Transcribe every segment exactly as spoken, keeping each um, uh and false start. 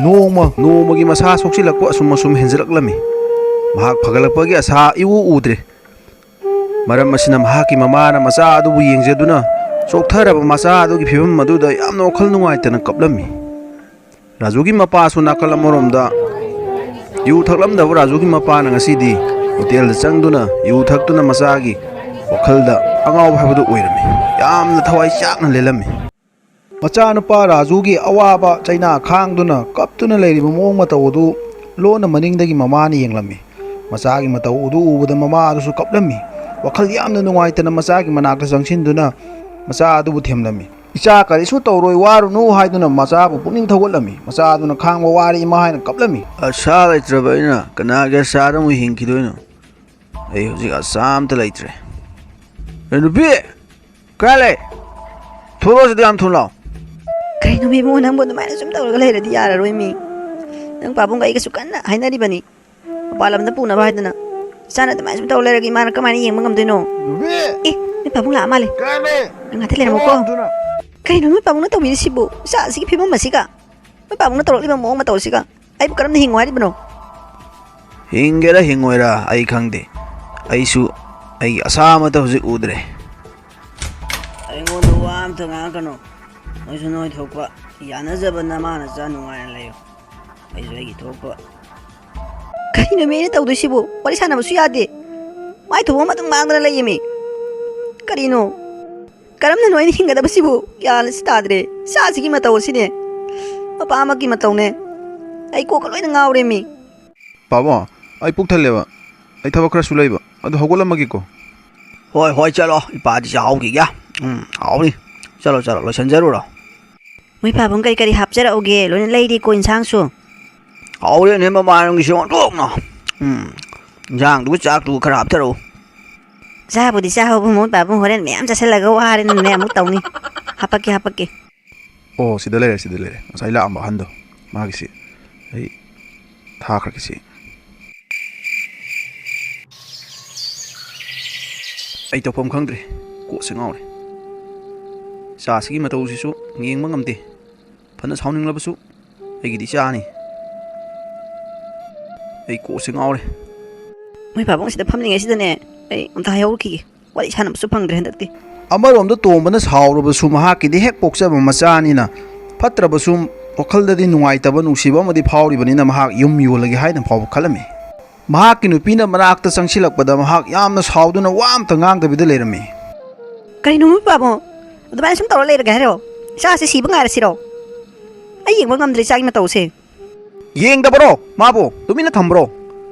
ꯅꯣꯡꯃ ꯅꯣꯡꯃꯒꯤ ꯃꯁꯥ ꯁꯣꯛꯆꯤꯜꯂꯛꯄ ꯑꯁꯨꯝ ꯑꯁꯨꯝ ꯍꯦꯟꯖꯤꯜꯂꯛꯂꯝꯃꯤ꯫ ꯃꯍꯥꯛ ꯐꯒꯠꯂꯛꯄꯒꯤ ꯑꯁꯥ ꯏꯎ ꯎꯗ꯭ꯔꯦ꯫ ꯃꯔꯝ ꯑꯁꯤꯅ ꯃꯍꯥꯛꯀꯤ ꯃꯃꯥꯅ ꯃꯆꯥ ꯑꯗꯨꯕꯨ ꯌꯦꯡꯖꯗꯨꯅ ꯆꯣꯛꯊꯔꯕ ꯃꯆꯥ ꯑꯗꯨꯒꯤ ꯐꯤꯕꯝ ꯑꯗꯨꯗ ꯌꯥꯝꯅ ꯋꯥꯈꯜ ꯅꯨꯡꯉꯥꯏꯇꯅ ꯀꯞꯂꯝꯃꯤ꯫ ꯔꯥꯖꯨꯒꯤ ꯃꯄꯥꯁꯨ ꯅꯥꯀꯜ ꯑꯃꯔꯣꯝꯗ ꯌꯨ ꯊꯛꯂꯝꯗꯕ ꯔꯥꯖꯨꯒꯤ ꯃꯄꯥꯅ ꯉꯁꯤꯗꯤ ꯍꯣꯇꯦꯜꯗ ꯆꯪꯗꯨꯅ ꯌꯨ ꯊꯛꯇꯨꯅ ꯃꯆꯥꯒꯤ ꯋꯥꯈꯜꯗ ꯑꯉꯥꯎꯕ ꯍꯥꯏꯕꯗꯨ ꯑꯣꯏꯔꯝꯃꯤ꯫ ꯌꯥꯝꯅ ꯊꯋꯥꯏ ꯆꯥꯛꯅ ꯂꯦꯜꯂꯝꯃꯤ꯫ ꯃꯆꯥꯅꯨꯄꯥ ꯔꯥꯖꯨꯒꯤ ꯑꯋꯥꯕ ꯆꯩꯅꯥ ꯈꯥꯡꯗꯨꯅ ꯀꯞꯇꯨꯅ ꯂꯩꯔꯤꯕ ꯃꯑꯣꯡ ꯃꯇꯧ ꯑꯗꯨ ꯂꯣꯟꯅ ꯃꯅꯤꯡꯗꯒꯤ ꯃꯃꯥꯅ ꯌꯦꯡꯂꯝꯃꯤ꯫ ꯃꯆꯥꯒꯤ ꯃꯇꯧ ꯑꯗꯨ ꯎꯕꯗ ꯃꯃꯥ ꯑꯗꯨꯁꯨ ꯀꯞꯂꯝꯃꯤ꯫ ꯋꯥꯈꯜ ꯌꯥꯝꯅ ꯅꯨꯡꯉꯥꯏꯇꯅ ꯃꯆꯥꯒꯤ ꯃꯅꯥꯛꯇ ꯆꯪꯁꯤꯟꯗꯨꯅ ꯃꯆꯥ ꯑꯗꯨꯕꯨ ꯊꯦꯝꯂꯝꯃꯤ꯫ "ꯏꯆꯥ, ꯀꯔꯤꯁꯨ ꯇꯧꯔꯣꯏ, ꯋꯥꯔꯨꯅꯨ" ꯍꯥꯏꯗꯨꯅ ꯃꯆꯥꯕꯨ ꯄꯨꯛꯅꯤꯡ ꯊꯧꯒꯠꯂꯝꯃꯤ꯫ ꯃꯆꯥ ꯑꯗꯨꯅ "ꯈꯥꯡꯕ ꯋꯥꯔꯦ ꯏꯃꯥ" ꯍꯥꯏꯅ ꯀꯞꯂꯝꯃꯤ꯫ "ꯑꯁꯥ ꯂꯩꯇ꯭ꯔꯕ ꯑꯩꯅ ꯀꯅꯥꯒꯤ ꯑꯁꯥꯗ ꯑꯃꯨꯛ ꯍꯤꯡꯈꯤꯗꯣꯏꯅꯣ? ꯑꯩ ꯍꯧꯖꯤꯛ ꯑꯁꯥ ꯑꯝꯇ ꯂꯩꯇ꯭ꯔꯦ꯫ ꯑꯦ, ꯅꯨꯄꯤ! ꯀꯥꯏ ꯂꯩ? ꯊꯣꯛꯂꯛꯑꯣ ꯁꯤꯗ ꯌꯥꯝ ꯊꯨꯅ ꯂꯥꯛꯑꯣ!" "ꯀꯩꯅꯣ ꯃꯤꯕꯨ, ꯅꯪꯕꯨ ꯑꯗꯨꯃꯥꯏꯅ ꯁꯨꯝ ꯇꯧꯔꯒ ꯂꯩꯔꯗꯤ ꯌꯥꯔꯔꯣꯏ ꯃꯤ꯫ ꯅꯪ ꯄꯥꯕꯨꯡꯒ ꯑꯩꯒꯁꯨ ꯀꯟꯅ ꯍꯥꯏꯅꯔꯤꯕꯅꯤ꯫ ꯃꯄꯥꯟ ꯂꯝꯗ ꯄꯨꯅꯕ ꯍꯥꯏꯗꯅ꯫ ꯏꯆꯥꯅ ꯑꯗꯨꯃꯥꯏꯅ ꯁꯨꯝ ꯇꯧ ꯂꯩꯔꯒ ꯏꯃꯥꯅ ꯀꯃꯥꯏꯅ ꯌꯦꯡꯕ ꯉꯝꯗꯣꯏꯅꯣ?" ꯅꯨꯄꯤ! "ꯑꯦ, ꯅꯣꯏ ꯄꯥꯕꯨꯡ ꯂꯥꯛꯑ ꯃꯥꯜꯂꯦ꯫ ꯀꯥꯏ ꯂꯩ? ꯅꯪ ꯉꯥꯛꯇ ꯂꯩꯔꯝꯃꯨꯀꯣ꯫" ꯊꯣꯛꯂꯛꯑꯣ ꯊꯨꯅ꯫ "ꯀꯩꯅꯣ ꯅꯣꯏ ꯄꯥꯕꯨꯡꯅ ꯇꯧꯕꯤꯔꯤꯁꯤꯕꯨ? ꯏꯆꯥ ꯑꯁꯤꯒꯤ ꯐꯤꯕꯝ ꯑꯁꯤꯒ? ꯅꯣꯏ ꯄꯥꯕꯨꯡꯅ ꯇꯧꯔꯛꯂꯤꯕ ꯃꯑꯣꯡ ꯃꯇꯧ ꯑꯁꯤꯒ? ꯑꯩꯕꯨ ꯀꯔꯝꯅ ꯍꯤꯡꯉꯨ ꯍꯥꯏꯔꯤꯕꯅꯣ?" "ꯍꯤꯡꯒꯦꯔꯥ ꯍꯤꯡꯉꯣꯏꯔꯥ ꯑꯩ ꯈꯪꯗꯦ꯫ ꯑꯩꯁꯨ ꯑꯩꯒꯤ ꯑꯁꯥ ꯑꯃꯠꯇ ꯍꯧꯖꯤꯛ ꯎꯗ꯭ꯔꯦ꯫" "ꯑꯩꯉꯣꯟꯗ ꯋꯥ ꯑꯝꯇ ꯉꯥꯡꯉꯛꯀꯅꯨ꯫ ꯅꯣꯏꯁꯨ ꯅꯣꯏ ꯊꯣꯛꯄ ꯌꯥꯅꯖꯕ ꯅꯃꯥ ꯅꯆꯥ ꯅꯨꯡꯉꯥꯏꯅ ꯂꯩꯌꯨ꯫ ꯑꯩꯁꯨ ꯑꯩꯒꯤ ꯊꯣꯛꯄ꯫" "ꯀꯔꯤꯅꯣꯃꯤ ꯑꯩꯅ ꯇꯧꯗꯣꯏꯁꯤꯕꯨ? ꯋꯥꯔꯤ ꯁꯥꯟꯅꯕꯁꯨ ꯌꯥꯗꯦ꯫ ꯃꯥꯏ ꯊꯣꯛꯄ ꯑꯃ ꯑꯗꯨꯝ ꯉꯥꯡꯗꯅ ꯂꯩꯌꯦꯃꯤ꯫ ꯀꯔꯤꯅꯣ? ꯀꯔꯝꯅꯅꯣ ꯑꯩꯅ ꯍꯤꯡꯒꯗꯕꯁꯤꯕꯨ? ꯒ꯭ꯌꯥꯟ ꯑꯁꯤ ꯇꯥꯗ꯭ꯔꯦ꯫ ꯏꯆꯥꯁꯤꯒꯤ ꯃꯇꯧ ꯑꯁꯤꯅꯦ꯫ ꯃꯄꯥ ꯑꯃꯒꯤ ꯃꯇꯧꯅꯦ꯫ ꯑꯩ ꯀꯣꯛꯀ ꯂꯣꯏꯅ ꯉꯥꯎꯔꯦꯃꯤ꯫" "ꯄꯥꯕꯨꯡ, ꯑꯩ ꯄꯨꯛ ꯊꯜꯂꯦꯕ꯫ ꯑꯩ ꯊꯕꯛ ꯈꯔꯁꯨ ꯂꯩꯕ꯫ ꯑꯗꯨ ꯍꯧꯒꯠꯂꯝꯃꯒꯦꯀꯣ꯫" "ꯍꯣꯏ, ꯍꯣꯏ, ꯆꯠꯂꯣ꯫ ꯏꯄꯥꯗꯤ ꯆꯥꯍꯧꯈꯤꯒꯦ꯫ ꯎꯝ, ꯍꯥꯎꯅꯤ꯫ ꯆꯠꯂꯣ, ꯆꯠꯂꯣ, ꯂꯣꯏꯁꯤꯟꯖꯔꯨꯔꯣ꯫" "ꯃꯣꯏ ꯄꯥꯕꯨꯡ ꯀꯔꯤ ꯀꯔꯤ ꯍꯥꯞꯆꯔꯛꯎꯒꯦ? ꯂꯣꯏꯅ ꯂꯩꯔꯤꯀꯣ ꯏꯟꯁꯥꯡꯁꯨ꯫" "ꯍꯥꯎꯔꯦꯅꯦ ꯃꯃꯥꯟꯒꯤꯁꯨ ꯑꯣꯟꯊꯣꯛꯅ꯫ ꯎꯝ, ꯏꯟꯁꯥꯡꯗꯨꯒ ꯆꯥꯛꯇꯨꯒ ꯈꯔ ꯍꯥꯞꯊꯔꯛꯎ꯫" "ꯆꯥꯕꯨꯗꯤ ꯆꯥꯍꯧꯕ ꯃꯣꯏ ꯄꯥꯕꯨꯡ ꯍꯣꯔꯦꯟ ꯃꯌꯥꯝ ꯆꯥꯁꯤꯜꯂꯒ ꯋꯥꯔꯦꯅꯅꯦ ꯑꯃꯨꯛ ꯇꯧꯅꯤ꯫ ꯍꯥꯄꯛꯀꯦ, ꯍꯥꯄꯛꯀꯦ꯫" ꯑꯣ, ꯁꯤꯗ ꯂꯩꯔꯦ, ꯁꯤꯗ ꯂꯩꯔꯦ꯫ ꯉꯁꯥꯏ ꯂꯥꯛꯑꯝꯕ ꯑꯍꯟꯗꯣ꯫ ꯃꯥꯒꯤꯁꯤ ꯑꯩ ꯊꯥꯈ꯭ꯔꯒꯦ ꯁꯤ꯫ ꯑꯩ ꯇꯧꯐꯝ ꯈꯪꯗ꯭ꯔꯦ꯫ ꯀꯣꯛꯁꯦ ꯉꯥꯎꯔꯦ꯫ ꯆꯥꯁꯤꯒꯤ ꯃꯇꯧꯁꯤꯁꯨ ꯌꯦꯡꯕ ꯉꯝꯗꯦ꯫ ꯐꯅ ꯁꯥꯎꯅꯤꯡꯂꯕꯁꯨ ꯑꯩꯒꯤꯗꯤ ꯏꯆꯥꯅꯤ꯫ ꯑꯩ ꯀꯣꯛꯁꯦ ꯉꯥꯎꯔꯦ꯫ ꯃꯣꯏ ꯄꯥꯕꯨꯡ ꯁꯤꯗ ꯐꯝꯂꯤꯉꯩꯁꯤꯗꯅꯦ, ꯑꯩ ꯑꯝꯇ ꯍꯥꯏꯍꯧꯔꯛꯈꯤꯒꯦ꯫ ꯋꯥꯔꯤ ꯁꯥꯟꯅꯕꯁꯨ ꯐꯪꯗ꯭ꯔꯦ ꯍꯟꯗꯛꯇꯤ꯫ ꯑꯃꯔꯣꯝꯗ ꯇꯣꯝꯕꯅ ꯁꯥꯎꯔꯕꯁꯨ, ꯃꯍꯥꯛꯀꯤꯗꯤ ꯍꯦꯛ ꯄꯣꯛꯆꯕ ꯃꯆꯥꯅꯤꯅ, ꯐꯠꯇ꯭ꯔꯕꯁꯨ ꯋꯥꯈꯜꯗꯗꯤ ꯅꯨꯡꯉꯥꯏꯇꯕ, ꯅꯨꯡꯁꯤꯕ ꯑꯃꯗꯤ ꯐꯥꯎꯔꯤꯕꯅꯤꯅ, ꯃꯍꯥꯛ ꯌꯨꯝ ꯌꯣꯜꯂꯒꯦ ꯍꯥꯏꯅ ꯐꯥꯎꯕ ꯈꯜꯂꯝꯃꯤ꯫ ꯃꯍꯥꯛꯀꯤ ꯅꯨꯄꯤꯅ ꯃꯅꯥꯛꯇ ꯆꯪꯁꯤꯜꯂꯛꯄꯗ, ꯃꯍꯥꯛ ꯌꯥꯝꯅ ꯁꯥꯎꯗꯨꯅ ꯋꯥ ꯑꯃꯇ ꯉꯥꯡꯗꯕꯤꯗ ꯂꯩꯔꯝꯃꯤ꯫ ꯀꯔꯤꯅꯣ, ꯃꯣꯏ ꯄꯥꯕꯨꯡ? ꯑꯗꯨꯃꯥꯏꯅ ꯁꯨꯝ ꯇꯧꯔ ꯂꯩꯔꯒꯦ ꯍꯥꯏꯔꯣ? ꯏꯆꯥꯁꯦ ꯁꯤꯕ ꯉꯥꯏꯔꯁꯤꯔꯣ? ꯑꯩ ꯌꯦꯡꯕ ꯉꯝꯗ꯭ꯔꯦ ꯏꯆꯥꯒꯤ ꯃꯇꯧꯁꯦ꯫ ꯌꯦꯡꯗꯕꯔꯣ ꯃꯥꯕꯨ? ꯇꯨꯃꯤꯟꯅ ꯊꯝꯕ꯭ꯔꯣ?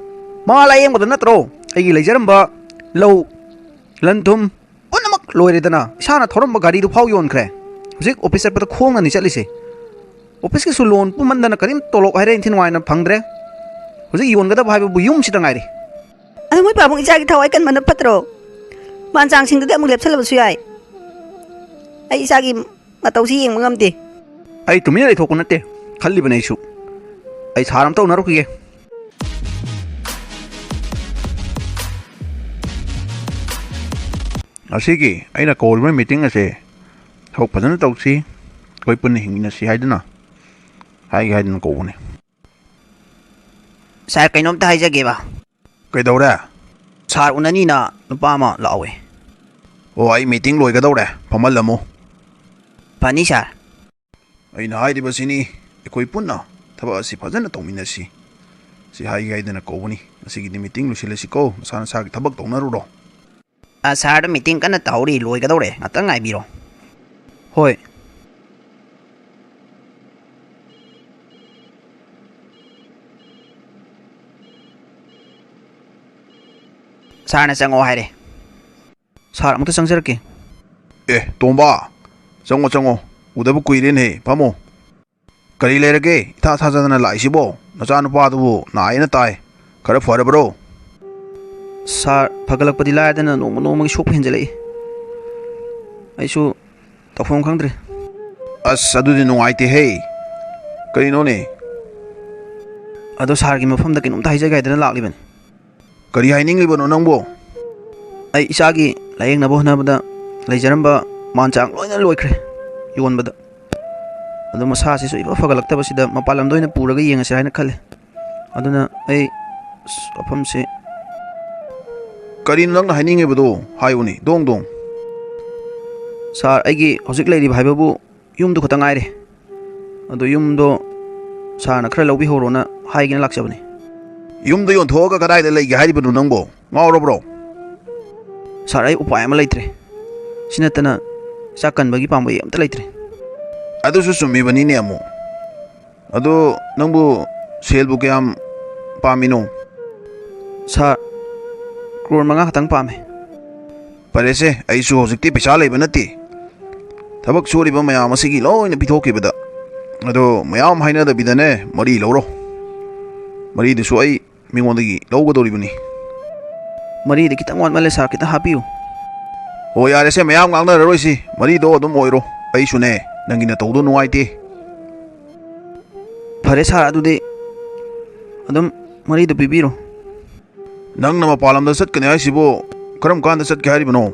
ꯃꯥ ꯂꯥꯌꯦꯡꯕꯗ ꯅꯠꯇ꯭ꯔꯣ ꯑꯩꯒꯤ ꯂꯩꯖꯔꯝꯕ ꯂꯧ, ꯂꯟ ꯊꯨꯝ ꯄꯨꯝꯅꯃꯛ ꯂꯣꯏꯔꯦꯗꯅ? ꯏꯁꯥꯅ ꯊꯧꯔꯝꯕ ꯒꯥꯔꯤꯗꯨ ꯐꯥꯎ ꯌꯣꯟꯈ꯭ꯔꯦ꯫ ꯍꯧꯖꯤꯛ ꯑꯣꯐꯤꯁ ꯆꯠꯄꯗ ꯈꯣꯡꯅꯅꯤ ꯆꯠꯂꯤꯁꯦ꯫ ꯑꯣꯐꯤꯁꯀꯤꯁꯨ ꯂꯣꯟ ꯄꯨꯝꯃꯟꯗꯅ ꯀꯔꯤꯝ ꯇꯣꯂꯣꯞ ꯍꯥꯏꯔꯦ ꯏꯟꯊꯤ ꯅꯨꯡꯉꯥꯏꯅ ꯐꯪꯗ꯭ꯔꯦ꯫ ꯍꯧꯖꯤꯛ ꯌꯣꯟꯒꯗꯕ ꯍꯥꯏꯕꯕꯨ ꯌꯨꯝꯁꯤꯗ ꯉꯥꯏꯔꯦ꯫ ꯑꯗꯨ ꯃꯣꯏ ꯄꯥꯕꯨꯡ ꯏꯆꯥꯒꯤ ꯊꯋꯥꯏ ꯀꯟꯕꯅ ꯐꯠꯇ꯭ꯔꯣ? ꯃꯥꯟ ꯆꯥꯡꯁꯤꯡꯗꯨꯗꯤ ꯑꯃꯨꯛ ꯂꯦꯞꯁꯜꯂꯕꯁꯨ ꯌꯥꯏ꯫ ꯑꯩ ꯏꯆꯥꯒꯤ ꯃꯇꯧꯁꯤ ꯌꯦꯡꯕ ꯉꯝꯗꯦ꯫ ꯑꯩ ꯇꯨꯃꯤꯟꯅ ꯂꯩꯊꯣꯛꯄ ꯅꯠꯇꯦ, ꯈꯜꯂꯤꯕꯅꯦ ꯑꯩꯁꯨ꯫ ꯑꯩ ꯁꯥꯔ ꯑꯝꯇ ꯎꯅꯔꯨꯈꯤꯒꯦ꯫ ꯉꯁꯤꯒꯤ ꯑꯩꯅ ꯀꯧꯔꯤꯕ ꯃꯤꯇꯤꯡ ꯑꯁꯦ ꯊꯕꯛ ꯐꯖꯅ ꯇꯧꯁꯤ, ꯑꯩꯈꯣꯏ ꯄꯨꯟꯅ ꯍꯤꯡꯃꯤꯟꯅꯁꯤ ꯍꯥꯏꯗꯨꯅ, ꯍꯥꯏꯒꯦ ꯍꯥꯏꯗꯨꯅ ꯀꯧꯕꯅꯤ꯫ ꯁꯥꯔ, ꯀꯩꯅꯣꯝꯇ ꯍꯥꯏꯖꯒꯦꯕ꯫ ꯀꯩꯗꯧꯔꯦ? ꯁꯥꯔ ꯎꯅꯅꯤꯅ ꯅꯨꯄꯥ ꯑꯃ ꯂꯥꯛꯍꯧꯋꯦ꯫ ꯑꯣ, ꯑꯩ ꯃꯤꯇꯤꯡ ꯂꯣꯏꯒꯗꯧꯔꯦ, ꯐꯝꯍꯜꯂꯝꯃꯨ꯫ ꯐꯅꯤ ꯁꯥꯔ꯫ ꯑꯩꯅ ꯍꯥꯏꯔꯤꯕꯁꯤꯅꯤ, ꯑꯩꯈꯣꯏ ꯄꯨꯟꯅ ꯊꯕꯛ ꯑꯁꯤ ꯐꯖꯅ ꯇꯧꯃꯤꯟꯅꯁꯤ꯫ ꯁꯤ ꯍꯥꯏꯒꯦ ꯍꯥꯏꯗꯅ ꯀꯧꯕꯅꯤ꯫ ꯉꯁꯤꯒꯤꯗꯤ ꯃꯤꯇꯤꯡ ꯂꯣꯏꯁꯤꯜꯂꯁꯤꯀꯣ, ꯃꯁꯥ ꯃꯁꯥꯒꯤ ꯊꯕꯛ ꯇꯧꯅꯔꯨꯔꯣ꯫ ꯑ, ꯁꯥꯔꯗ ꯃꯤꯇꯤꯡ ꯀꯟꯅ ꯇꯧꯍꯧꯔꯤ, ꯂꯣꯏꯒꯗꯧꯔꯦ, ꯉꯥꯛꯇꯪ ꯉꯥꯏꯕꯤꯔꯣ꯫ ꯍꯣꯏ꯫ ꯁꯥꯔꯅ ꯆꯪꯉꯣ ꯍꯥꯏꯔꯦ꯫ ꯁꯥꯔ, ꯑꯃꯨꯛꯇ ꯆꯪꯖꯔꯛꯀꯦ꯫ ꯑꯦ, ꯇꯣꯝꯕ, ꯆꯪꯉꯣ, ꯆꯪꯉꯣ꯫ ꯎꯗꯕ ꯀꯨꯏꯔꯦꯅꯦ, ꯐꯝꯃꯣ꯫ ꯀꯔꯤ ꯂꯩꯔꯒꯦ ꯏꯊꯥ ꯊꯥꯖꯗꯅ ꯂꯥꯛꯏꯁꯤꯕꯣ? ꯅꯆꯥꯅꯨꯄꯥꯗꯨꯕꯨ ꯅꯥꯏꯌꯦꯅ ꯇꯥꯏ, ꯈꯔ ꯐꯔꯕ꯭ꯔꯣ? ꯁꯥꯔ, ꯐꯒꯠꯂꯛꯄꯗꯤ ꯂꯥꯏꯗꯅ ꯅꯣꯡꯃ ꯅꯣꯡꯃꯒꯤ ꯁꯣꯛꯄ ꯍꯦꯟꯖꯜꯂꯛꯏ꯫ ꯑꯩꯁꯨ ꯇꯧꯐꯝ ꯈꯪꯗ꯭ꯔꯦ꯫ ꯑꯁ, ꯑꯗꯨꯗꯤ ꯅꯨꯡꯉꯥꯏꯇꯦꯍꯦ꯫ ꯀꯔꯤꯅꯣꯅꯦ? ꯑꯗꯣ ꯁꯥꯔꯒꯤ ꯃꯐꯝꯗ ꯀꯩꯅꯣꯝꯇ ꯍꯥꯏꯖꯒꯦ ꯍꯥꯏꯗꯅ ꯂꯥꯛꯂꯤꯕꯅꯤ꯫ ꯀꯔꯤ ꯍꯥꯏꯅꯤꯡꯂꯤꯕꯅꯣ ꯅꯪꯕꯨ? ꯑꯩ ꯏꯆꯥꯒꯤ ꯂꯥꯌꯦꯡꯅꯕ ꯍꯣꯠꯅꯕꯗ ꯂꯩꯖꯔꯝꯕ ꯃꯥꯟ ꯆꯥꯡ ꯂꯣꯏꯅ ꯂꯣꯏꯈ꯭ꯔꯦ ꯌꯣꯟꯕꯗ꯫ ꯑꯗꯣ ꯃꯁꯥꯁꯤꯁꯨ ꯏꯐ ꯐꯒꯠꯂꯛꯇꯕꯁꯤꯗ ꯃꯄꯥꯟ ꯂꯝꯗ ꯑꯣꯏꯅ ꯄꯨꯔꯒ ꯌꯦꯡꯉꯁꯤꯔꯥ ꯍꯥꯏꯅ ꯈꯜꯂꯦ꯫ ꯑꯗꯨꯅ ꯑꯩ, ꯑꯁ, ꯋꯥꯐꯝꯁꯦ꯫ ꯀꯔꯤꯅꯣ ꯅꯪꯅ ꯍꯥꯏꯅꯤꯡꯉꯤꯕꯗꯣ? ꯍꯥꯏꯌꯨꯅꯦ, ꯗꯣꯡ ꯗꯣꯡ꯫ ꯁꯥꯔ, ꯑꯩꯒꯤ ꯍꯧꯖꯤꯛ ꯂꯩꯔꯤꯕ ꯍꯥꯏꯕꯕꯨ ꯌꯨꯝꯗꯨ ꯈꯛꯇ ꯉꯥꯏꯔꯦ꯫ ꯑꯗꯣ ꯌꯨꯝꯗꯣ ꯁꯥꯔꯅ ꯈꯔ ꯂꯧꯕꯤꯍꯧꯔꯣꯅ ꯍꯥꯏꯒꯦꯅ ꯂꯥꯛꯆꯕꯅꯤ꯫ ꯌꯨꯝꯗꯣ ꯌꯣꯟꯊꯣꯛꯑꯒ ꯀꯗꯥꯏꯗ ꯂꯩꯒꯦ ꯍꯥꯏꯔꯤꯕꯅꯣ ꯅꯪꯕꯣ? ꯉꯥꯎꯔꯕ꯭ꯔꯣ? ꯁꯥꯔ, ꯑꯩ ꯎꯄꯥꯏ ꯑꯃ ꯂꯩꯇ꯭ꯔꯦ꯫ ꯁꯤ ꯅꯠꯇꯅ ꯏꯆꯥ ꯀꯟꯕꯒꯤ ꯄꯥꯝꯕꯩ ꯑꯝꯇ ꯂꯩꯇ꯭ꯔꯦ꯫ ꯑꯗꯨꯁꯨ ꯆꯨꯝꯃꯤꯕꯅꯤꯅꯦ ꯑꯃꯨꯛ꯫ ꯑꯗꯣ ꯅꯪꯕꯨ ꯁꯦꯜꯕꯨ ꯀꯌꯥꯝ ꯄꯥꯝꯃꯤꯅꯣ? ꯁꯥꯔ, ꯀ꯭ꯔꯣꯔ ꯃꯉꯥ ꯈꯛꯇꯪ ꯄꯥꯝꯃꯦ꯫ ꯐꯔꯦꯁꯦ, ꯑꯩꯁꯨ ꯍꯧꯖꯤꯛꯇꯤ ꯄꯩꯁꯥ ꯂꯩꯕ ꯅꯠꯇꯦ꯫ ꯊꯕꯛ ꯁꯨꯔꯤꯕ ꯃꯌꯥꯝ ꯑꯁꯤꯒꯤ ꯂꯣꯏꯅ ꯄꯤꯊꯣꯛꯈꯤꯕꯗ꯫ ꯑꯗꯣ ꯃꯌꯥꯝ ꯍꯥꯏꯅꯗꯕꯤꯗꯅꯦ, ꯃꯔꯤ ꯂꯧꯔꯣ꯫ ꯃꯔꯤꯗꯨꯁꯨ ꯑꯩ ꯃꯤꯉꯣꯟꯗꯒꯤ ꯂꯧꯒꯗꯧꯔꯤꯕꯅꯤ꯫ ꯃꯔꯤꯗꯤ ꯈꯤꯇꯪ ꯋꯥꯠꯃꯜꯂꯦ ꯁꯥꯔ, ꯈꯤꯇꯪ ꯍꯥꯞꯄꯤꯌꯨ꯫ ꯍꯣ, ꯌꯥꯔꯦꯁꯦ, ꯃꯌꯥꯝ ꯉꯥꯡꯅꯔꯔꯣꯏꯁꯤ, ꯃꯔꯤꯗꯣ ꯑꯗꯨꯝ ꯑꯣꯏꯔꯣ꯫ ꯑꯩꯁꯨꯅꯦ, ꯅꯪꯒꯤ ꯅꯇꯧꯗꯣ ꯅꯨꯡꯉꯥꯏꯇꯦ꯫ ꯐꯔꯦ ꯁꯥꯔ, ꯑꯗꯨꯗꯤ ꯑꯗꯨꯝ ꯃꯔꯤꯗꯣ ꯄꯤꯕꯤꯔꯣ꯫ ꯅꯪꯅ ꯃꯄꯥꯟ ꯂꯝꯗ ꯆꯠꯀꯅꯤ ꯍꯥꯏꯁꯤꯕꯨ ꯀꯔꯝ ꯀꯥꯟꯗ ꯆꯠꯀꯦ ꯍꯥꯏꯔꯤꯕꯅꯣ?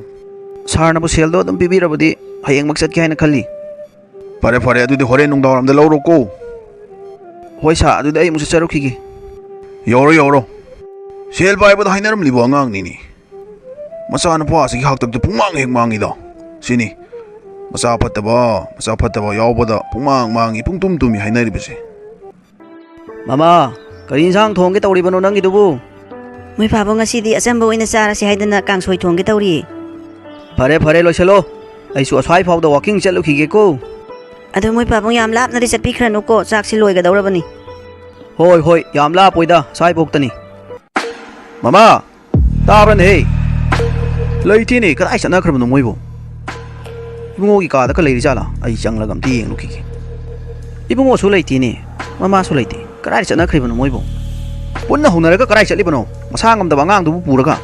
ꯁꯥꯔꯅꯕꯨ ꯁꯦꯜꯗꯣ ꯑꯗꯨꯝ ꯄꯤꯕꯤꯔꯕꯗꯤ ꯍꯌꯦꯡꯃꯛ ꯆꯠꯀꯦ ꯍꯥꯏꯅ ꯈꯜꯂꯤ꯫ ꯐꯔꯦ, ꯐꯔꯦ, ꯑꯗꯨꯗꯤ ꯍꯣꯔꯦꯟ ꯅꯨꯡꯗꯥꯡꯋꯥꯏꯔꯝꯗ ꯂꯧꯔꯣꯀꯣ꯫ ꯍꯣꯏ ꯁꯥꯔ, ꯑꯗꯨꯗꯤ ꯑꯩ ꯑꯃꯨꯛ ꯆꯠꯆꯔꯨꯈꯤꯒꯦ꯫ ꯌꯧꯔꯣ, ꯌꯧꯔꯣ꯫ ꯁꯦꯜ ꯄꯥꯏꯕꯗ ꯍꯥꯏꯅꯔꯝꯂꯤꯕ ꯑꯉꯥꯡꯅꯤꯅꯦ꯫ ꯃꯆꯥꯅꯨꯄꯥ ꯑꯁꯤꯒꯤ ꯍꯥꯛꯇꯛꯇ ꯄꯨꯡꯃꯥꯡ ꯍꯦꯛ ꯃꯥꯡꯉꯤꯗꯣ꯫ ꯁꯤꯅꯤ꯫ ꯃꯆꯥ ꯐꯠꯇꯕ, ꯃꯆꯥ ꯐꯠꯇꯕ ꯌꯥꯎꯕꯗ ꯄꯨꯡꯃꯥꯡ ꯃꯥꯡꯉꯤ, ꯄꯨꯡꯇꯨꯝ ꯇꯨꯝꯃꯤ ꯍꯥꯏꯅꯔꯤꯕꯁꯦ꯫ ꯃꯃꯥ, ꯀꯔꯤ ꯏꯟꯁꯥꯡ ꯊꯣꯡꯒꯦ ꯇꯧꯔꯤꯕꯅꯣ ꯅꯪꯒꯤꯗꯨꯕꯨ? ꯃꯣꯏ ꯄꯥꯕꯨꯡ ꯉꯁꯤꯗꯤ ꯑꯆꯝꯕ ꯑꯣꯏꯅ ꯆꯥꯔꯁꯤ ꯍꯥꯏꯗꯅ ꯀꯥꯡꯁꯣꯏ ꯊꯣꯡꯒꯦ ꯇꯧꯔꯤ꯫ ꯐꯔꯦ, ꯐꯔꯦ, ꯂꯣꯏꯁꯤꯜꯂꯣ꯫ ꯑꯩꯁꯨ ꯑꯁ꯭ꯋꯥꯏ ꯐꯥꯎꯗ walking ꯆꯠꯂꯨꯈꯤꯒꯦꯀꯣ꯫ ꯑꯗꯨ ꯃꯣꯏ ꯄꯥꯕꯨꯡ ꯌꯥꯝ ꯂꯥꯞꯅꯗꯤ ꯆꯠꯄꯤꯈ꯭ꯔꯅꯨꯀꯣ, ꯆꯥꯛꯁꯤ ꯂꯣꯏꯒꯗꯧꯔꯕꯅꯤ꯫ ꯍꯣꯏ, ꯍꯣꯏ, ꯌꯥꯝ ꯂꯥꯞꯄꯣꯏꯗ, ꯁ꯭ꯋꯥꯏꯐꯥꯎꯇꯅꯤ꯫ ꯃꯃꯥ, ꯇꯥꯕ꯭ꯔꯅꯦꯍꯦ? ꯂꯩꯇꯦꯅꯦ, ꯀꯗꯥꯏ ꯆꯠꯅꯈ꯭ꯔꯕꯅꯣ ꯃꯣꯏꯕꯨ? ꯏꯕꯨꯡꯉꯣꯒꯤ ꯀꯥꯗ ꯈꯔ ꯂꯩꯔꯤ ꯖꯥꯠꯂꯥ? ꯑꯩ ꯆꯪꯂꯒ ꯑꯝꯇ ꯌꯦꯡꯂꯨꯈꯤꯒꯦ꯫ ꯏꯕꯨꯡꯉꯣꯁꯨ ꯂꯩꯇꯦꯅꯦ, ꯃꯃꯥꯁꯨ ꯂꯩꯇꯦ꯫ ꯀꯗꯥꯏꯗ ꯆꯠꯅꯈ꯭ꯔꯤꯕꯅꯣ ꯃꯣꯏꯕꯨ? ꯄꯨꯟꯅ ꯍꯧꯅꯔꯒ ꯀꯗꯥꯏ ꯆꯠꯂꯤꯕꯅꯣ? ꯃꯁꯥ ꯉꯝꯗꯕ ꯑꯉꯥꯡꯗꯨꯕꯨ ꯄꯨꯔꯒ꯫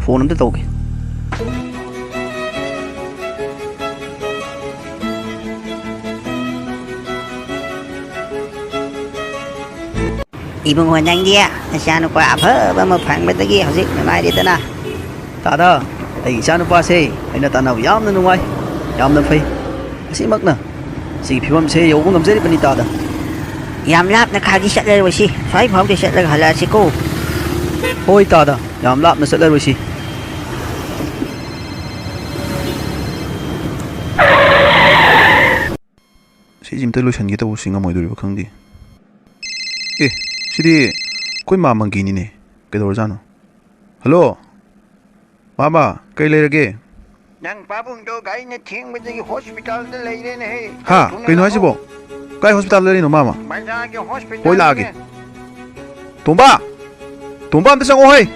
ꯐꯣꯟ ꯑꯝꯇ ꯇꯧꯒꯦ꯫ ꯏꯕꯨꯡꯉꯣ, ꯅꯪꯗꯤ ꯅꯆꯥꯅꯨꯄꯥ ꯑꯐꯕ ꯑꯃ ꯐꯪꯕꯗꯒꯤ ꯍꯧꯖꯤꯛ ꯅꯨꯡꯉꯥꯏꯔꯦꯗꯅ꯫ ꯇꯥꯗ, ꯑꯩ ꯏꯆꯥꯅꯨꯄꯥꯁꯦ ꯑꯩꯅ ꯇꯥꯟꯅꯕ ꯌꯥꯝꯅ ꯅꯨꯡꯉꯥꯏ, ꯌꯥꯝꯅ ꯐꯩ꯫ ꯑꯁꯤꯃꯛꯅ ꯁꯤꯒꯤ ꯐꯤꯕꯝꯁꯦ ꯌꯧꯕ ꯉꯝꯖꯔꯤꯕꯅꯤ, ꯇꯥꯗ꯫ ꯌꯥꯝ ꯂꯥꯞꯅ ꯈꯥꯒꯤ ꯆꯠꯂꯔꯣꯏꯁꯤ, ꯁ꯭ꯋꯥꯏ ꯐꯥꯎꯗ ꯆꯠꯂꯒ ꯍꯜꯂꯛꯑꯁꯤꯀꯣ꯫ ꯍꯣꯏ, ꯇꯥꯗ, ꯌꯥꯝ ꯂꯥꯞꯅ ꯆꯠꯂꯔꯣꯏꯁꯤ꯫ ꯁꯤꯁꯤ ꯑꯝꯇ ꯂꯣꯏꯁꯤꯟꯒꯦ ꯇꯧꯕꯁꯤ ꯉꯝꯃꯣꯏꯗꯣꯔꯤꯕ ꯈꯪꯗꯦ꯫ ꯑꯦ, ꯁꯤꯗꯤ ꯑꯩꯈꯣꯏ ꯃꯥ ꯃꯪꯒꯤꯅꯤꯅꯦ꯫ ꯀꯩꯗꯧꯔꯖꯥꯠꯅꯣ? ꯍꯜꯂꯣ, ꯃꯥꯃ, ꯀꯩ ꯂꯩꯔꯒꯦ? ꯅꯪ ꯄꯥꯕꯨꯡꯗꯣ ꯒꯥꯔꯤꯅ ꯊꯦꯡꯕꯗꯒꯤ ꯍꯣꯁꯄꯤꯇꯥꯜꯗ ꯂꯩꯔꯦꯅꯦꯍꯦ꯫ ꯍꯥ? ꯊꯨꯅ ꯀꯩꯅꯣ ꯂꯥꯛꯑꯣ꯫ ꯍꯥꯏꯁꯤꯕꯣ? ꯀꯥꯏ ꯍꯣꯁꯄꯤꯇꯥꯜꯗ ꯂꯩꯔꯤꯅꯣ, ꯃꯥꯃ? ꯕꯖꯥꯔꯒꯤ ꯍꯣꯁꯄꯤꯇꯥꯜꯗꯅꯦ꯫ ꯍꯣꯏ, ꯂꯥꯛꯑꯒꯦ꯫ ꯇꯣꯝꯕ! ꯇꯣꯝꯕ, ꯑꯝꯇ ꯆꯪꯉꯛꯑꯣ ꯍꯩ!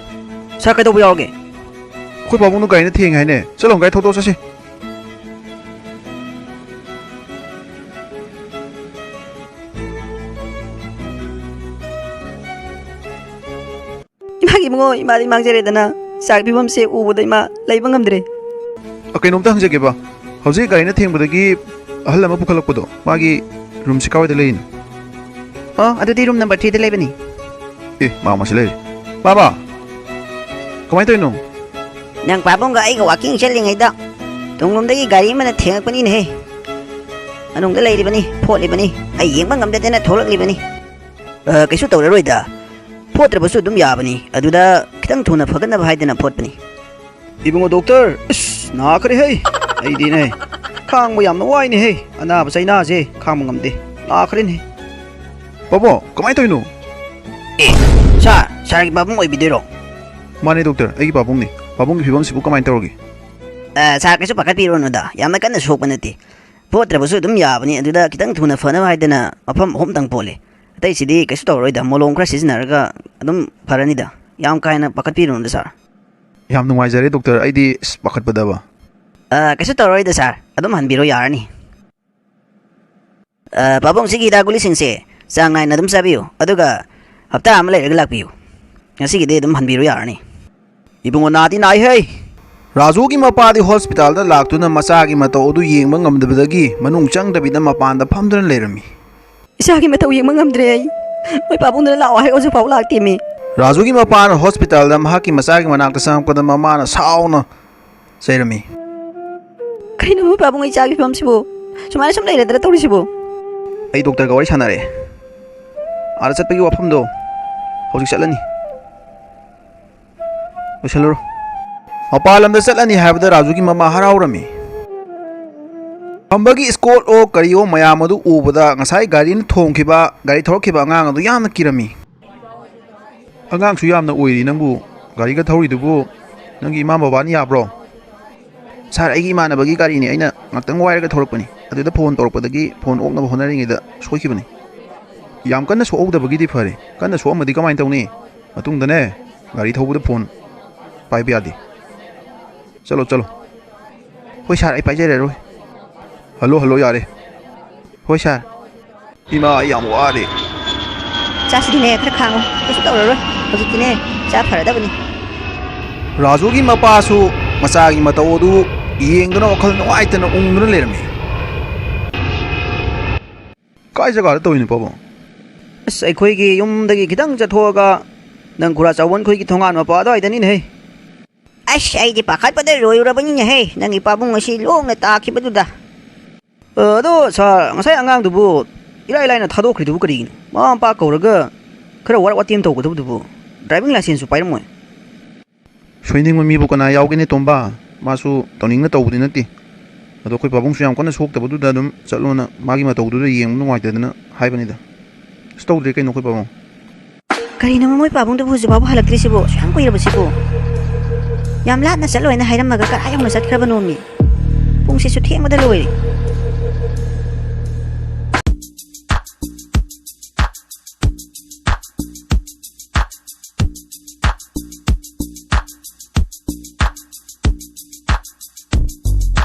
ꯁꯥꯔ, ꯀꯩꯗꯧꯕ ꯌꯥꯎꯔꯒꯦ? ꯑꯩꯈꯣꯏ ꯄꯥꯕꯨꯡꯗꯣ ꯒꯥꯔꯤꯅ ꯊꯦꯡꯉꯦ ꯍꯥꯏꯅꯦ꯫ ꯆꯠꯂꯣ, ꯒꯥꯔꯤ ꯊꯧꯗꯣꯛꯑꯣ, ꯆꯠꯁꯤ꯫ ꯏꯃꯥꯒꯤ ꯏꯕꯨꯡꯉꯣ, ꯏꯃꯥꯗꯤ ꯃꯥꯡꯖꯔꯦꯗꯅ, ꯏꯆꯥꯒꯤ ꯐꯤꯕꯝꯁꯦ ꯎꯕꯗ ꯏꯃꯥ ꯂꯩꯕ ꯉꯝꯗ꯭ꯔꯦ꯫ ꯑ, ꯀꯩꯅꯣꯝꯇ ꯍꯪꯖꯒꯦꯕ, ꯍꯧꯖꯤꯛ ꯒꯥꯔꯤꯅ ꯊꯦꯡꯕꯗꯒꯤ ꯑꯍꯜ ꯑꯃ ꯄꯨꯈꯠꯂꯛꯄꯗꯣ, ꯃꯥꯒꯤ ꯔꯨꯝꯁꯤ ꯀꯥꯏꯋꯥꯏꯗ ꯂꯩꯔꯤꯅꯣ? ꯑꯣ, ꯑꯗꯨꯗꯤ ꯔꯨꯝ ꯅꯝꯕꯔ ꯊ꯭ꯔꯤꯗ ꯂꯩꯕꯅꯤ꯫ ꯑꯦ, ꯃꯥ ꯃꯁꯤ ꯂꯩꯔꯦ꯫ ꯃꯥꯃ, ꯀꯃꯥꯏꯅ ꯇꯧꯔꯤꯅꯣ? ꯅꯪ ꯄꯥꯕꯨꯡꯒ ꯑꯩꯒ ꯋꯥꯀꯤꯡ ꯆꯠꯂꯤꯉꯩꯗ ꯇꯨꯡꯂꯣꯝꯗꯒꯤ ꯒꯥꯔꯤ ꯑꯃꯅ ꯊꯦꯡꯉꯛꯄꯅꯤꯅꯦꯍꯦ꯫ ꯃꯅꯨꯡꯗ ꯂꯩꯔꯤꯕꯅꯤ, ꯐꯣꯠꯂꯤꯕꯅꯤ, ꯑꯩ ꯌꯦꯡꯕ ꯉꯝꯗꯗꯅ ꯊꯣꯛꯂꯛꯂꯤꯕꯅꯤ꯫ ꯑ, ꯀꯩꯁꯨ ꯇꯧꯔꯔꯣꯏꯗ꯫ ꯐꯣꯠꯇ꯭ꯔꯕꯁꯨ ꯑꯗꯨꯝ ꯌꯥꯕꯅꯤ꯫ ꯑꯗꯨꯗ ꯈꯤꯇꯪ ꯊꯨꯅ ꯐꯒꯠꯅꯕ ꯍꯥꯏꯗꯅ ꯐꯣꯠꯄꯅꯤ꯫ ꯏꯕꯨꯡꯉꯣ ꯗꯣꯛꯇꯔ, ꯑꯁ, ꯅꯥꯈ꯭ꯔꯦꯍꯦ꯫ ꯑꯩꯗꯤꯅꯦ, ꯈꯥꯡꯕ ꯌꯥꯝꯅ ꯋꯥꯏꯅꯦꯍꯦ, ꯑꯅꯥꯕ ꯆꯩꯅꯥꯁꯦ ꯈꯥꯡꯕ ꯉꯝꯗꯦ꯫ ꯅꯥꯈ꯭ꯔꯦꯅꯦ꯫ ꯄꯥꯕꯣ, ꯀꯃꯥꯏꯅ ꯇꯧꯔꯤꯅꯣ? ꯑꯦ, ꯁꯥꯔ, ꯁꯥꯔꯒꯤ ꯄꯥꯕꯨꯡ ꯑꯣꯏꯕꯤꯗꯣꯏꯔꯣ? ꯃꯥꯅꯦ ꯗꯣꯛꯇꯔ, ꯑꯩꯒꯤ ꯄꯥꯕꯨꯡꯅꯤ꯫ ꯄꯥꯕꯨꯡꯒꯤ ꯐꯤꯕꯝꯁꯤꯕꯨ ꯀꯃꯥꯏꯅ ꯇꯧꯔꯒꯦ? ꯑ, ꯁꯥꯔ, ꯀꯩꯁꯨ ꯄꯥꯈꯠꯄꯤꯔꯨꯅꯨꯗ, ꯌꯥꯝꯅ ꯀꯟꯅ ꯁꯣꯛꯄ ꯅꯠꯇꯦ꯫ ꯐꯣꯠꯇ꯭ꯔꯕꯁꯨ ꯑꯗꯨꯝ ꯌꯥꯕꯅꯤ꯫ ꯑꯗꯨꯗ ꯈꯤꯇꯪ ꯊꯨꯅ ꯐꯅꯕ ꯍꯥꯏꯗꯅ ꯃꯐꯝ ꯑꯍꯨꯝꯇꯪ ꯐꯣꯠꯂꯦ꯫ ꯑꯇꯩꯁꯤꯗꯤ ꯀꯩꯁꯨ ꯇꯧꯔꯔꯣꯏꯗ, ꯃꯣꯂꯣꯝ ꯈꯔ ꯁꯤꯖꯤꯟꯅꯔꯒ ꯑꯗꯨꯝ ꯐꯔꯅꯤꯗ꯫ ꯌꯥꯝ ꯀꯥ ꯍꯦꯟꯅ ꯄꯥꯈꯠꯄꯤꯔꯨꯅꯨꯗ, ꯁꯥꯔ꯫ ꯌꯥꯝ ꯅꯨꯡꯉꯥꯏꯖꯔꯦ ꯗꯣꯛꯇꯔ, ꯑꯩꯗꯤ ꯑꯁ ꯄꯥꯈꯠꯄꯗꯕ꯫ ꯑ, ꯀꯩꯁꯨ ꯇꯧꯔꯔꯣꯏꯗ, ꯁꯥꯔ, ꯑꯗꯨꯝ ꯍꯟꯕꯤꯔꯣ, ꯌꯥꯔꯅꯤ꯫ ꯑ, ꯄꯥꯕꯨꯡꯁꯤꯒꯤ ꯍꯤꯗꯥꯛ ꯒꯨꯂꯤꯁꯤꯡꯁꯦ ꯆꯥꯡ ꯅꯥꯏꯅ ꯑꯗꯨꯝ ꯆꯥꯕꯤꯌꯨ, ꯑꯗꯨꯒ ꯍꯞꯇꯥ ꯑꯃ ꯂꯩꯔꯒ ꯂꯥꯛꯄꯤꯌꯨ꯫ ꯉꯁꯤꯒꯤꯗꯤ ꯑꯗꯨꯝ ꯍꯟꯕꯤꯔꯣ, ꯌꯥꯔꯅꯤ꯫ ꯏꯕꯨꯡꯉꯣ, ꯅꯥꯗꯤ ꯅꯥꯏꯍꯦ꯫ ꯔꯥꯖꯨꯒꯤ ꯃꯄꯥꯗꯤ ꯍꯣꯁꯄꯤꯇꯥꯜꯗ ꯂꯥꯛꯇꯨꯅ ꯃꯆꯥꯒꯤ ꯃꯇꯧ ꯑꯗꯨ ꯌꯦꯡꯕ ꯉꯝꯗꯕꯗꯒꯤ ꯃꯅꯨꯡ ꯆꯪꯗꯕꯤꯗ ꯃꯄꯥꯟꯗ ꯐꯝꯗꯨꯅ ꯂꯩꯔꯝꯃꯤ꯫ ꯏꯆꯥꯒꯤ ꯃꯇꯧ ꯌꯦꯡꯕ ꯉꯝꯗ꯭ꯔꯦ ꯑꯩ꯫ ꯃꯣꯏ ꯄꯥꯕꯨꯡꯗꯨꯅ ꯂꯥꯛꯑꯣ ꯍꯥꯏ ꯍꯧꯖꯤꯛꯐꯥꯎ ꯂꯥꯛꯇꯦꯃꯤ꯫ ꯔꯥꯖꯨꯒꯤ ꯃꯄꯥꯅ ꯍꯣꯁꯄꯤꯇꯥꯜꯗ ꯃꯍꯥꯛꯀꯤ ꯃꯆꯥꯒꯤ ꯃꯅꯥꯛꯇ ꯆꯪꯉꯛꯄꯗ ꯃꯃꯥꯅ ꯁꯥꯎꯅ ꯆꯩꯔꯝꯃꯤ꯫ ꯀꯩꯅꯣ ꯃꯣꯏ ꯄꯥꯕꯨꯡ, ꯑꯩ ꯏꯆꯥꯒꯤ ꯐꯤꯕꯝꯁꯤꯕꯨ? ꯁꯨꯃꯥꯏꯅ ꯁꯨꯝ ꯂꯩꯔꯗ꯭ꯔꯥ ꯇꯧꯔꯤꯁꯤꯕꯣ? ꯑꯩ ꯗꯣꯛꯇꯔꯒ ꯋꯥꯔꯤ ꯁꯥꯟꯅꯔꯦ꯫ ꯑꯥꯗ ꯆꯠꯄꯒꯤ ꯋꯥꯐꯝꯗꯣ ꯍꯧꯖꯤꯛ ꯆꯠꯂꯅꯤ꯫ ꯂꯣꯏꯁꯜꯂꯨꯔꯣ꯫ ꯃꯄꯥꯟ ꯂꯝꯗ ꯆꯠꯂꯅꯤ ꯍꯥꯏꯕꯗ ꯔꯥꯖꯨꯒꯤ ꯃꯃꯥ ꯍꯔꯥꯎꯔꯝꯃꯤ꯫ ꯈꯝꯕꯒꯤ ꯏꯁꯀꯣꯠ ꯑꯣ ꯀꯔꯤꯑꯣ ꯃꯌꯥꯝ ꯑꯗꯨ ꯎꯕꯗ ꯉꯁꯥꯏ ꯒꯥꯔꯤꯅ ꯊꯣꯝꯈꯤꯕ, ꯒꯥꯔꯤ ꯊꯧꯔꯛꯈꯤꯕ ꯑꯉꯥꯡ ꯑꯗꯨ ꯌꯥꯝꯅ ꯀꯤꯔꯝꯃꯤ꯫ ꯑꯉꯥꯡꯁꯨ ꯌꯥꯝꯅ ꯑꯣꯏꯔꯤ ꯅꯪꯕꯨ꯫ ꯒꯥꯔꯤꯒ ꯊꯧꯔꯤꯗꯨꯕꯨ ꯅꯪꯒꯤ ꯏꯃꯥ ꯕꯕꯥꯅ ꯌꯥꯕ꯭ꯔꯣ? ꯁꯥꯔ, ꯑꯩꯒꯤ ꯏꯃꯥꯟꯅꯕꯒꯤ ꯒꯥꯔꯤꯅꯤ, ꯑꯩꯅ ꯉꯥꯛꯇꯪ ꯋꯥꯏꯔꯒ ꯊꯧꯔꯛꯄꯅꯤ꯫ ꯑꯗꯨꯗ ꯐꯣꯟ ꯇꯧꯔꯛꯄꯗꯒꯤ ꯐꯣꯟ ꯑꯣꯛꯅꯕ ꯍꯣꯠꯅꯔꯤꯉꯩꯗ ꯁꯣꯏꯈꯤꯕꯅꯤ꯫ ꯌꯥꯝ ꯀꯟꯅ ꯁꯣꯛꯍꯧꯗꯕꯒꯤꯗꯤ ꯐꯔꯦ, ꯀꯟꯅ ꯁꯣꯛꯑꯝꯃꯗꯤ ꯀꯃꯥꯏꯅ ꯇꯧꯅꯤ? ꯃꯇꯨꯡꯗꯅꯦ, ꯒꯥꯔꯤ ꯊꯧꯕꯗ ꯐꯣꯟ ꯄꯥꯏꯕ ꯌꯥꯗꯦ꯫ ꯆꯠꯂꯣ, ꯆꯠꯂꯣ꯫ ꯍꯣꯏ ꯁꯥꯔ, ꯑꯩ ꯄꯥꯏꯖꯔꯔꯣꯏ꯫ ꯍꯜꯂꯣ, ꯍꯜꯂꯣ, ꯌꯥꯔꯦ꯫ ꯍꯣꯏ ꯁꯥꯔ꯫ ꯏꯃꯥ, ꯑꯩ ꯌꯥꯝ ꯋꯥꯔꯦ꯫ ꯆꯥꯁꯤꯗꯤꯅꯦ, ꯈꯔ ꯈꯥꯡꯉꯣ꯫ ꯀꯩꯁꯨ ꯇꯧꯔꯔꯣꯏ꯫ ꯍꯧꯖꯤꯛꯇꯤꯅꯦ, ꯆꯥ ꯐꯔꯗꯕꯅꯤ꯫ ꯔꯥꯖꯨꯒꯤ ꯃꯄꯥꯁꯨ ꯃꯆꯥꯒꯤ ꯃꯇꯧ ꯑꯗꯨ ꯌꯦꯡꯗꯨꯅ ꯋꯥꯈꯜ ꯅꯨꯡꯉꯥꯏꯇꯅ ꯎꯪꯗꯨꯅ ꯂꯩꯔꯝꯃꯤ꯫ ꯀꯥꯏ ꯖꯒꯥꯗ ꯇꯧꯔꯤꯅꯣ, ꯄꯥꯕꯨꯡ? ꯑꯁ, ꯑꯩꯈꯣꯏꯒꯤ ꯌꯨꯝꯗꯒꯤ ꯈꯤꯇꯪ ꯆꯠꯊꯣꯛꯑꯒ ꯅꯪ ꯈꯨꯔꯥ ꯆꯥꯎꯕꯟ ꯈꯣꯏꯒꯤ ꯊꯣꯡꯒꯥꯟ ꯃꯄꯥ ꯑꯗꯨꯋꯥꯏꯗꯅꯤꯅꯦꯍꯦ꯫ ꯑꯁ, ꯑꯩꯗꯤ ꯄꯥꯈꯠꯄꯗ ꯂꯣꯏꯔꯨꯔꯕꯅꯤꯅꯦꯍꯦ, ꯅꯪꯒꯤ ꯄꯥꯕꯨꯡ ꯑꯁꯤ ꯂꯣꯡꯅ ꯇꯥꯈꯤꯕꯗꯨꯗ꯫ ꯑ, ꯑꯗꯣ ꯁꯥꯔ, ꯉꯁꯥꯏ ꯑꯉꯥꯡꯗꯨꯕꯨ ꯏꯔꯥꯏ ꯂꯥꯏꯅ ꯊꯥꯗꯣꯛꯈ꯭ꯔꯤꯗꯨꯕꯨ ꯀꯔꯤꯒꯤꯅꯣ? ꯃꯃꯥ ꯃꯄꯥ ꯀꯧꯔꯒ ꯈꯔ ꯋꯥꯔꯛ ꯋꯥꯇꯦꯝ ꯇꯧꯒꯗꯕꯗꯨꯕꯨ꯫ ꯗ꯭ꯔꯥꯏꯚꯤꯡ ꯂꯥꯏꯁꯦꯟꯁꯁꯨ ꯄꯥꯏꯔꯝꯃꯣꯏ꯫ ꯁꯣꯏꯅꯤꯡꯕ ꯃꯤꯕꯨ ꯀꯅꯥ ꯌꯥꯎꯒꯦꯅꯦ, ꯇꯣꯝꯕ? ꯃꯥꯁꯨ ꯇꯧꯅꯤꯡꯅ ꯇꯧꯕꯗꯤ ꯅꯠꯇꯦ꯫ ꯑꯗꯣ ꯑꯩꯈꯣꯏ ꯄꯥꯕꯨꯡꯁꯨ ꯌꯥꯝ ꯀꯟꯅ ꯁꯣꯛꯇꯕꯗꯨꯗ ꯑꯗꯨꯝ ꯆꯠꯂꯣꯅ ꯃꯥꯒꯤ ꯃꯇꯧꯗꯨꯗ ꯌꯦꯡꯕ ꯅꯨꯡꯉꯥꯏꯇꯗꯅ ꯍꯥꯏꯕꯅꯤꯗ꯫ ꯑꯁ, ꯇꯧꯗ꯭ꯔꯦ ꯀꯩꯅꯣ ꯑꯩꯈꯣꯏ ꯄꯥꯕꯨꯡ꯫ ꯀꯔꯤꯅꯣ ꯃꯣꯏ ꯄꯥꯕꯨꯡꯗꯨꯕꯨ ꯍꯧꯖꯤꯛ ꯐꯥꯎꯕ ꯍꯜꯂꯛꯇ꯭ꯔꯤꯁꯤꯕꯣ? ꯑꯁꯨꯛ ꯌꯥꯝ ꯀꯨꯏꯔꯕꯁꯤꯕꯣ? ꯌꯥꯝ ꯂꯥꯞꯅ ꯆꯠꯂꯣꯏꯅ ꯍꯥꯏꯔꯝꯃꯒ ꯀꯗꯥꯏ ꯌꯧꯅ ꯆꯠꯈ꯭ꯔꯕꯅꯣꯃꯤ? ꯄꯨꯡꯁꯤꯁꯨ ꯊꯦꯡꯕꯗ ꯂꯣꯏꯔꯦ꯫